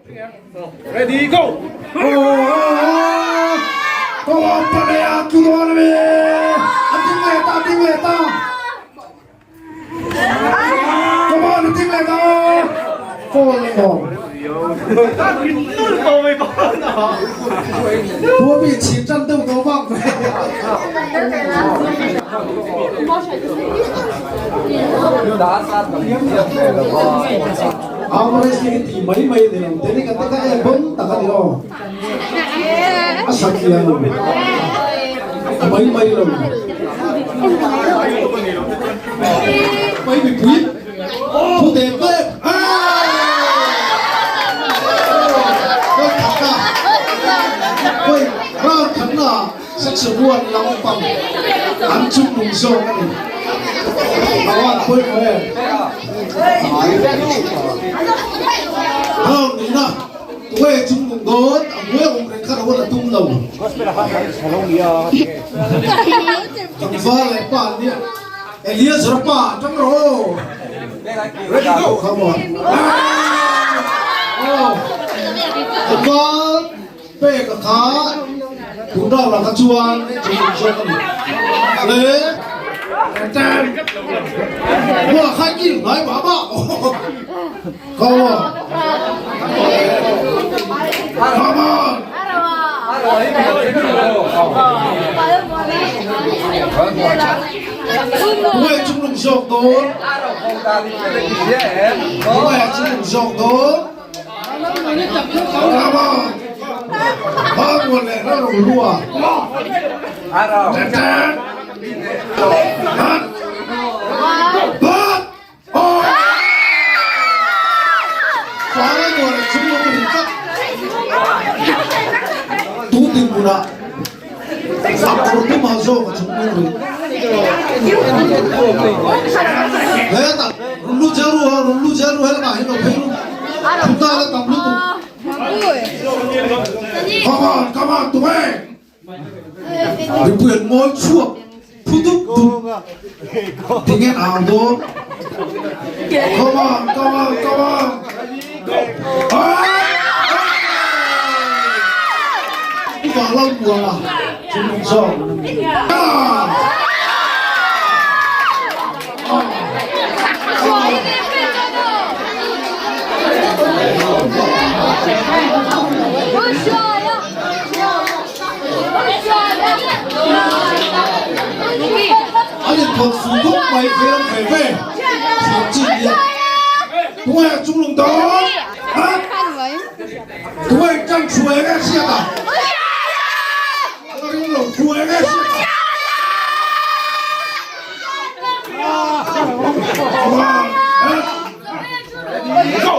Ready go! Arm wrestling ti mai mai ni lo te ni ka te ka e bon tak ani aw a satliah lo a mai mai lo mai mipui thu te pek Koi round khatna section 1 lampang an chung nung zawk ani awan pawimawh em. Round nihna tunge chung nung dawn a hmuai awm reng kha ro la tum lo. Tlangval leh pa an nia Eliezer pa atang rawh aw. Ready go. Come on. Oh. Tlangval pek a kha tun round ah kha chuan chung nung zawk a ni. Le Mua khai kim ngai mah mah. Come on. Come on. Tunge chung lung zawk dawn? Tunge chung lung zawk dawn? Come on. Ba nguồn leh ra ro lua. Ten ten. Bat. Bat. Tu dinhmunah a kawr tumah zawk a chung nung rih. Hetah rawn lut zel ru ha, rawn lut zel ru helamah hian lo phei ru. Thutna la tam lutuk. Come on, come on, tunge? Mipui an ngawi chhuak phu dup dup tinge au dawn Come on come on come on Vang lo muang a chu nung zawk An inthawk fuh khawp mai phei ram ve ve thiam chi nia. Tunge chung lung dawn? Ha? Tunge kan hruai nge hriat a? Ka ring lo hruai nge hriat a? One, Go!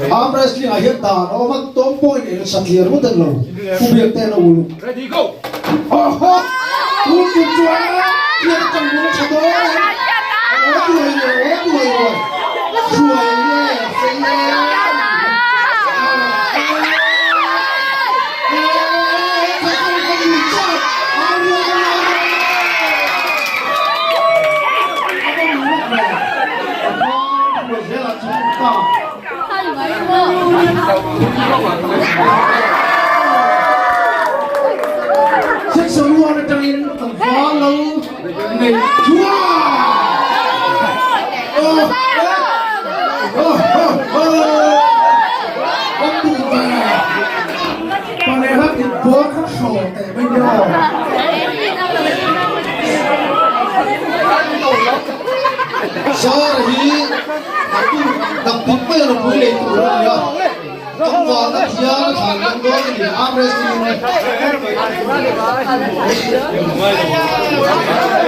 Arm wrestling ah hian dan a awm a, tawng pawhin eng satliah ringawt a ni lo, pu biak te an a uluk. Ready go! Awhaw! Tun tum chuan hian a tang bul a tha dawn a, aw duai le, aw duai ruai, hruai le, fei le. Section 1 atangin tlangval lo nei chua! Oh, oh, oh, oh, Kan duh ve. Paneha tih bawr kha hraw teh mai nia aw. Zara hi a tu naktuk mai a nupui lei tur a ni a, tlangvalna thian a thlan dawn dawn a ni arm wrestling hi.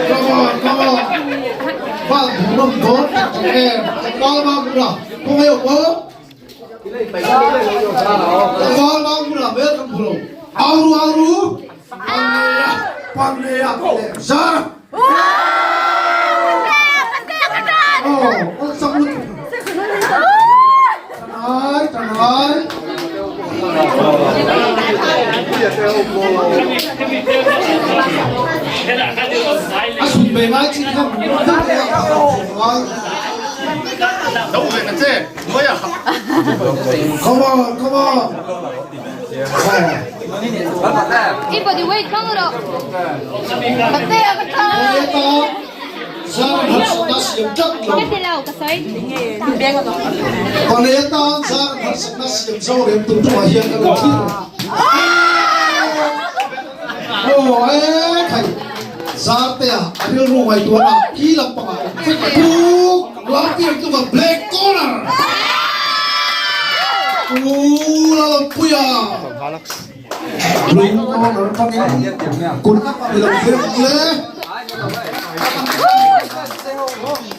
Come on, come on. Van hmuhnawm dawn tak tak em, tlangval mam hmuna kawng ei awm aw. Tlangval mam hmuna hmel kan hmu lo. Au ru, au ru. Pangnei a, pangnei a, Zara. Come on, come on. I body weight hmang rawh. Patea ka tha. Ka ti lo ka sawi. Black corner. Pu Lalawmpuia. Blue corner pangin kut ilo vek le.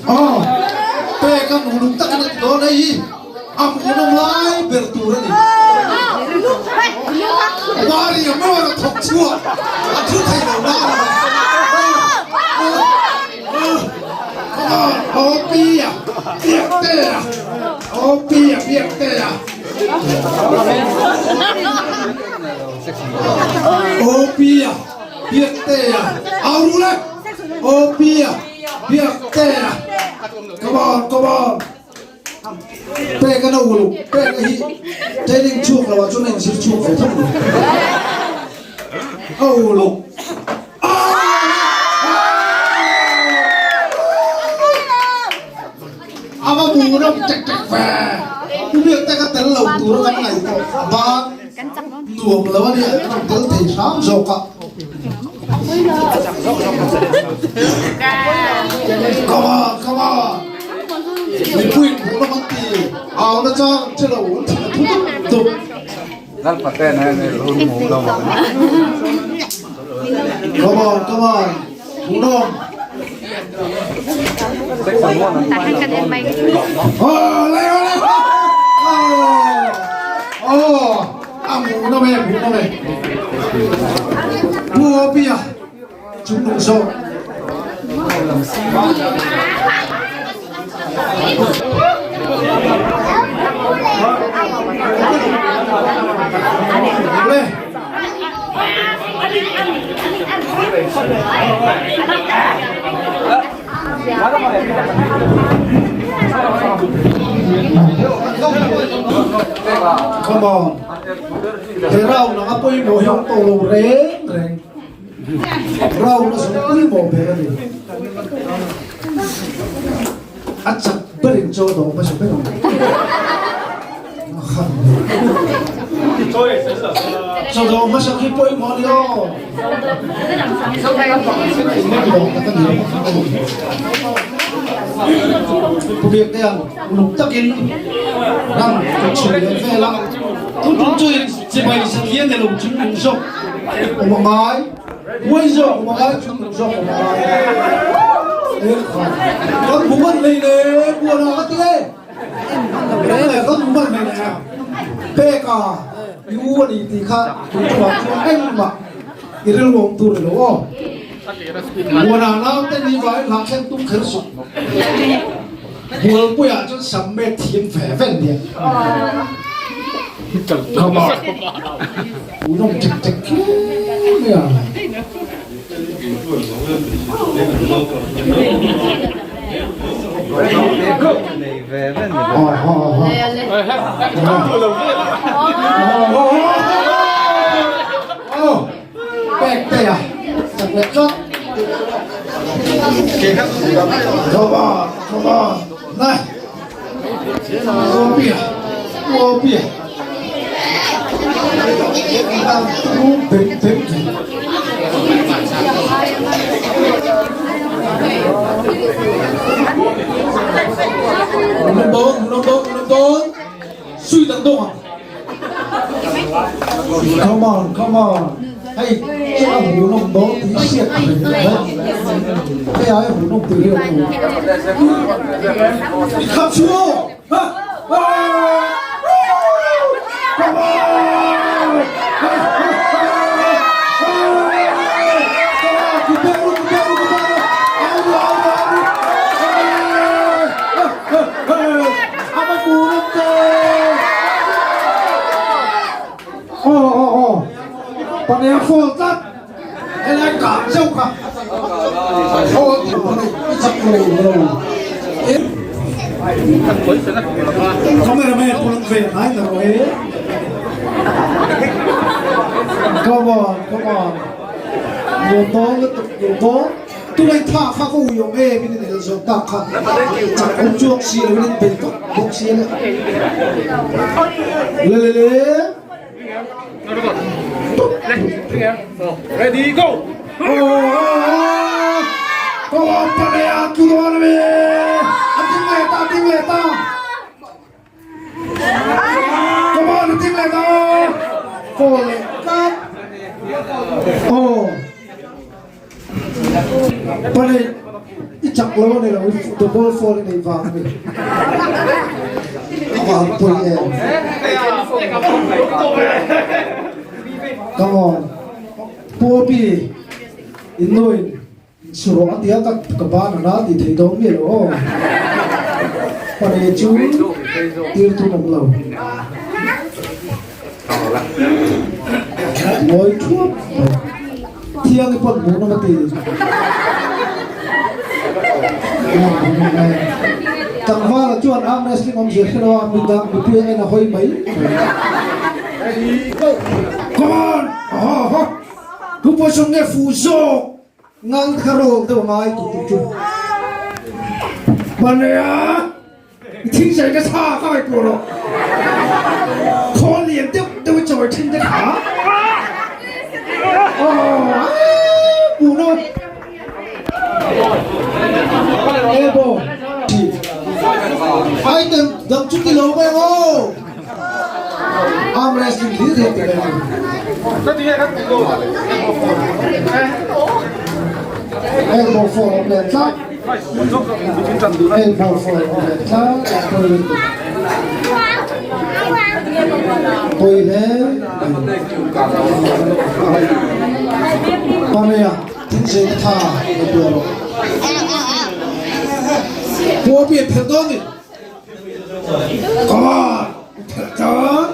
Oh, pek a nunung tak in a ti dawn hei hi a hmuhnawm lai ber tur a ni. Mari a maw a thawk chhuak a thu thei lo na a ni. Aw pi a biak te a aw pi a biak te a aw pi a biak te a au ru le aw pi a biak te a come on come on pek a no uluk pek a hi training chhuak lo ah chuan a inzir chhuak ve tho a uluk A va bu ram tek tek ve. Pu biak te ka tel lo tur a kan ngaih tawh ban nuam lo a nia ka rawn tel thei hram zawk a. Come on, come on. Mipui in hmuh lam an ti. Au na chang an che lo an thin a thu dup dup. Come on, come on. Hmuhnawm. Oh, le le. Oh, oh, a hmuhnawm e, hmuhnawm e. Pu Opia, chung nung zawk. Come on. He round ang a pawimawh hi awm tawh lo reng reng. Round a zawng pawimawh ber a ni. A chak berin chaw dawh hmasa ber ang. Chaw dawh hmasa khi pawimawh a ni aw. Pu Biak te ang uluk takin ram ka chhun leh vel a. Tun tum chu in chibai satlian ni lo chung nung zawk awm a ngai. Huai zawk awm a ngai chung nung zawk awm a ngai. Kan hmu man hlei le buan ah ka ti e. Kan hmu man hlei le pek a i u a ni tih kha tun tumah chuan engmah i rilru awm tur ni lo aw. Buan ah naute ni vangin hlah thleng tum kher suh. Bualpuiah chuan sam met thiam ve ve nia. Come on. Unawm tek tek hle mai a. Oh, pek te a, chak leh tlat. Come on, come on, nai. Uopia, uopia. Bem, bem, bem. Come on, come on. Hei, chu a hmu nawm dawn tih hriat a ni lo e. Hei ai a hmu nawm tih hi a hmu. I khap chu aw! Ha! Come on! Come on! Ku bek ru, ku bek ru, ku bek ru. Au ru, au ru, au ru. A va hmu nawm dawn! Aw aw aw Pania fall tlat helai kah zeuh kha aw i chak lo lo Cameraman pawh an ve ngai ta rawh e Come on come on Nuam dawn lutuk nuam dawn Tunai tha kha ka ui awm em in in el zawk tak kha chak awm chuak si lo in in bei vak bawk si a le le le le Ready go! Aw pane a tlu dawn a mi a ding leh ta a ding leh ta Come on a ding leh ta fall leh tlat aw Pane i chak lo a ni lo, the ball fall i nei vang a ni. A va han pawi em. Come on. Pu Opi, in nu in insurawh a tia ka ka ban a na tih theih dawn nge lo aw. Pane chu tir thun awm lo. Ngawi thuap mai. Thiang i pawn hmuh nawm a ti. Tlangvala chuan arm wrestling awmzia hre lo a, midang mipui a en a hawi mai mai. Come on! Aha aha! Tu position nge fuh zawk? Ngal kha roll deuh ngai tu tu chu. Manea! I thing zai ka tha ka ngaihtuah rawh. Khawl lian deuh deuh i chawi thin te kha. Aww hmuh nawm. Elbow. Item dang chu ti lo mai ang aw. Arm wrestling hlir hian ti mai ang. Elbow fall awm leh tlat. Elbow fall awm leh tlat a pawi lutuk. Pawi hle mai. Pamea thingzei te kha la bia rawh. Puapi a phelh dawn ni. Come on! Phelh dawn.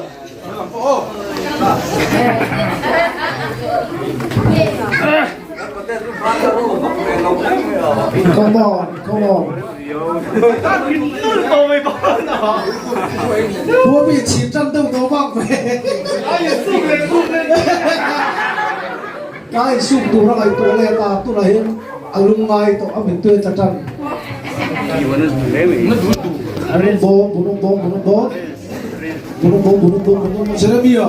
Come on, come on. Puapi chhip tan deuh tawh bak ve. Ka insuk tur a ngaihtuah let a, tunah hian a lung ngai tawh a mittui a tla tan. Bunung bawm, bunung bawm, bunung bawm. Bunung bawm, bunung bawm, bunung bawm. Jeremia.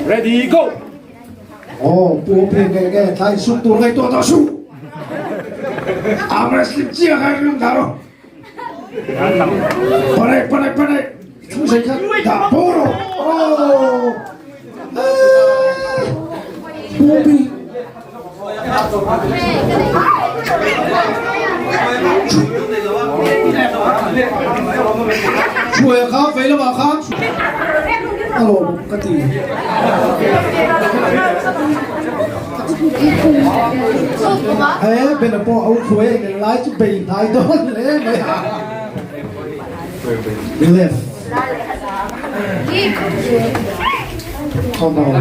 Ready, go! Aw, pu pi nge nge thlai insuk tur ngaihtuah tawh suh. Arm wrestling chiah kha ring thar. Panai panai panai thungsei kha dah bo rawh. Aw. Pu pi. Hruaia kha vei lamah khan a lawm ka ti. He Bena pawh a u hruai a inel lai chu bei hnai dawn hle mai a. Left. Come on.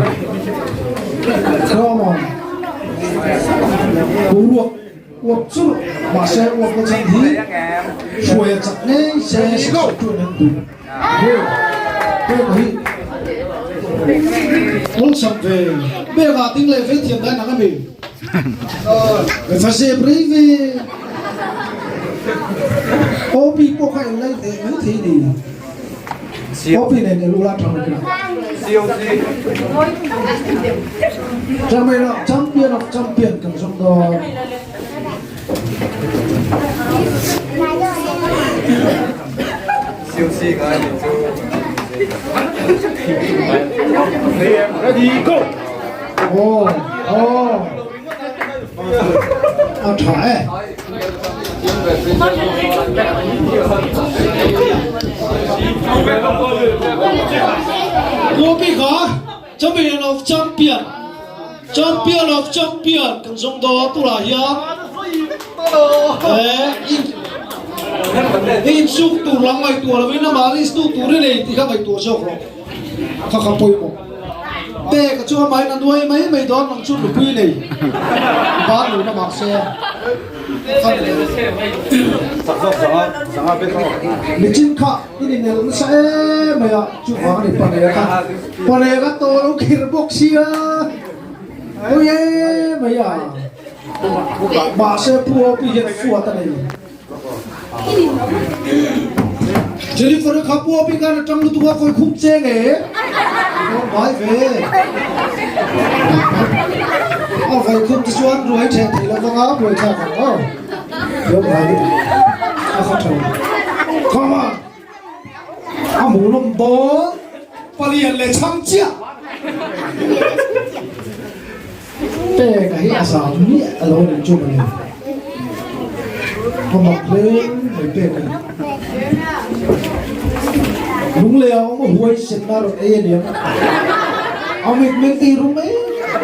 Come on. Boruak uap churh mahse uap na chhan hi hruai a chak ngei se sikhawp chuan an duh. Pek hi awlsam ve pek ah ding leh vei thiam dan ang ami va zep rei ve OP pawh kha en lai hneh mai thei ni OP nen el ula thang kina Champion of champion of champion kan zawng dawn. Aw aw a tha e. Gopi kha champion of champion champion of champion kan zawng dawn turah hian eh insuk tur lam ngaihtuah lovin amah list tu tur i nei tih kha ngaihtuah zawk rawh kha kha pawimawh pek a chu amahin a nuai mai mai dawn ang chu nupui nei ban lo na mahse Nichin kha i ni nel nasa em mai a chuvang a ni Paneka Paneka tawh lo khir bawk sia ui em mai a mahse Pu Opi hian fuat a nei Jennifer kha Pu Opi khan a tang lutuk a kawi khum che nge Dawn vai ve A vai khum te chuan ruai theh thei lo vang a buai thlak ang aw Dawn vai lutuk a kha tha Come on A hmuh nawm dawn palian leh chhang chiah Pek a hi a zam miah a lo nih chu mawle. A mak hle mai pek a ni. Lunglei a awm a huai senna a rawn ei a niang. A mit meng te hi rum em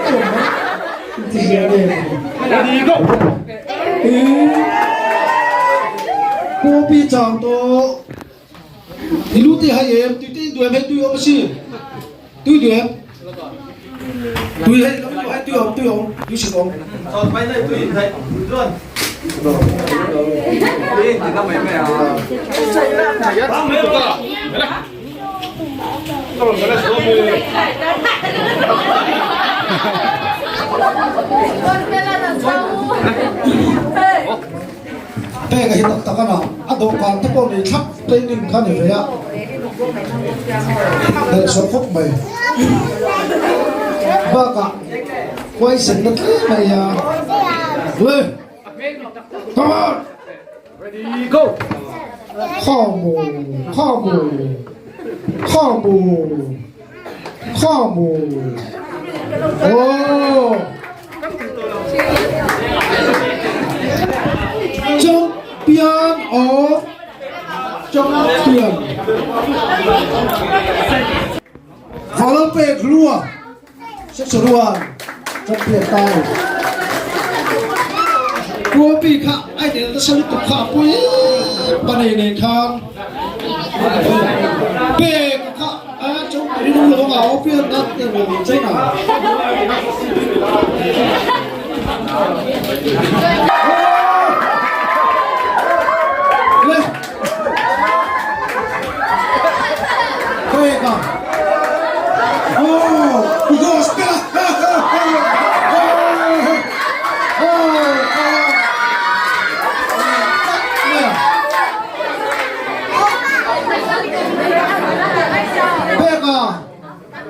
em mai. Inti zia nge ni. Popi chang tawh. I lu te hai em tui te in duh em hei tui awm a si tui duh em tui hei lo hei tui awm tui awm tui sik awm Pek a hi tak tak a na, a dawhkan te pawh nei thlap training kha ni ve a, hnehsawh khawp mai. Bakah huaisen na tlem a nia. Le! Come on! Ready, go! Come on, come on, come on, come on. Oh! Champion of Champion Valopek Lua Sexual Champion ta ni Kuapi kha ai tel ta salu tuk kha pui panei nei khan pek kha a chong ri nung lo nga opian na te lo chena Le Peka Oh because Peka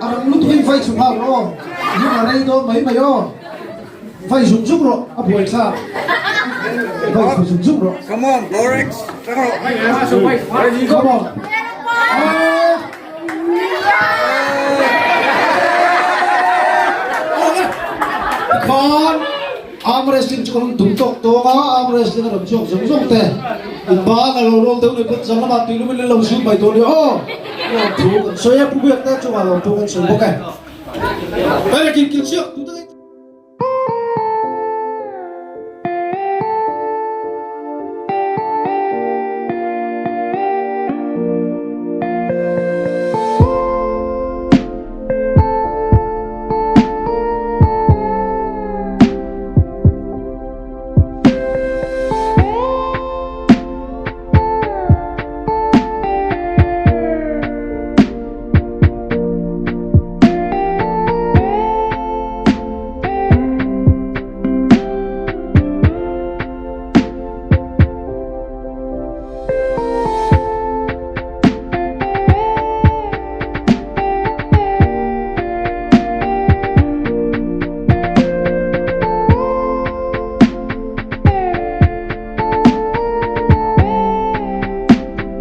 a rang lutuk in vai chhung hak rawh aw zung a rei dawn mai mai aw vai zung zung rawh a buai thlak vai thlu zung zung rawh Come on, Lorex. Come on. Ah. Khan Arm wrestling chu ka rawn tum tawk tawk a, arm wrestling a rawn chhuak zawng zawng te. In ban a lo roll deuh leh pawh zang lamah tui lumin an lo zut mai tawh nia aw. Lawmthu kan sawi a, Pu Biak te chungah lawmthu kan sawi bawk e. Hei kin kil chiah tu te.